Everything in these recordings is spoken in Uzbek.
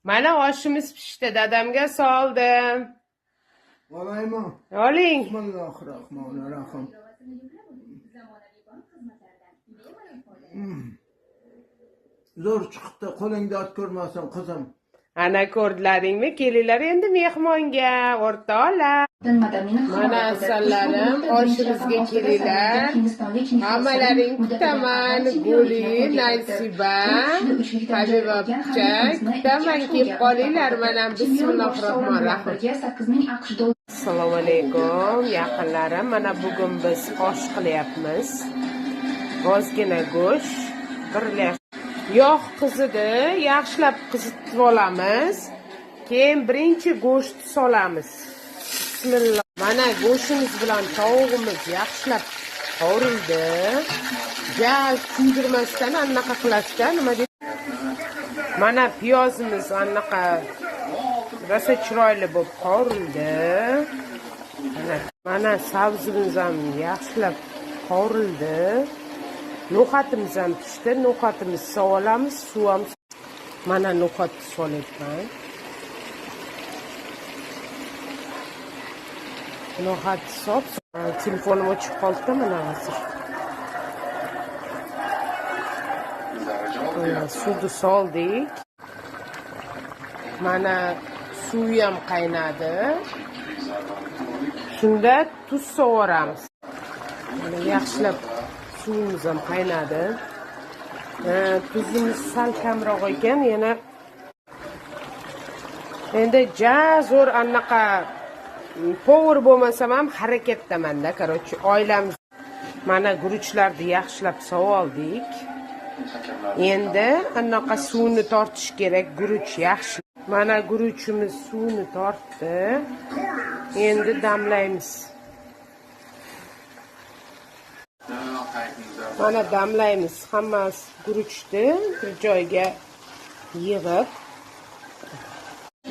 Mana oshimiz pishdi, dadamga soldim. Olaymi? Oling. Bismillahirrohmanirrohim. Zo'r chiqibdi, qo'ling dard ko'rmasin, qizim. Ana ko'rdilaringmi? Kelinglar endi mehmonga, o'rtoqlar. Mana asallarim, oshimizga kelinglar. Hammalaring kutaman. Guli, Nasiba, Habiba picha, kutaman, kelib qolinglar. Mana bismillahirrohmanirrohim. Assalomu alaykum, yaqinlarim. Mana bugun biz osh qilyapmiz. Ozgina go'sht, bir lash yog' qizidi, yaxshilab qizitib olamiz. Keyin birinchi go'shtni solamiz. Bismillah. Mana go'shtimiz bilan tovug'imiz yaxshilab qovurildi. Ja kuydirmasdan anaqa qilasizda, nima deydi? Mana piyozimiz anaqa rosa chiroyli bo'lib qovurildi. Mana sabzimiz ham yaxshilab qovurildi. No'xatimiz ham pishdi. No'xatimizni solamiz, suv ham. Mana no'xatni solyapman. No'xatni solib, telefonim o'chib qoldi mana hozir. Mana suvni soldik. Mana suvi ham qaynadi. Shunda tuz sovoramiz. Mana yaxshilab suvimiz ham qaynadi. Tuzimiz sal kamroq ekan, yana endi ja zo'r anaqa povur bo'lmasam ham harakatdamanda, короче, oilamiz. Mana guruchlarni yaxshilab sovoldik. Endi anaqa suvni tortish kerak, guruch yaxshi. Mana guruchimiz suvni tortdi. Endi damlaymiz. Mana damlaymiz. Hammasi guruchni bir joyga yig'ib.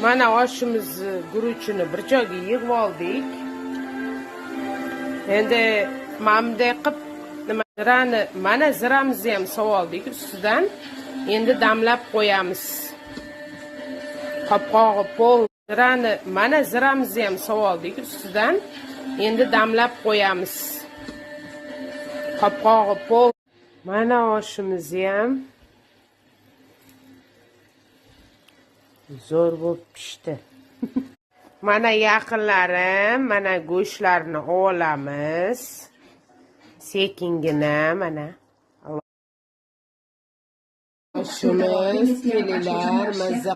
Mana oshimizni guruchini bir joyga yig'ib oldik. Endi mana bunday qilib nima zirani, mana ziramizni ham soldik ustidan. Endi damlab qo'yamiz. Qopqog'i pol zirani, mana ziramizni ham soldik ustidan. Endi damlab qo'yamiz. Qopqog'i pol. Mana oshimizni ham zo'r bo'lib pishdi. Mana yaqinlarim, mana go'shtlarni olamiz. Sekingina mana. Oshimiz kelinglar, mazza.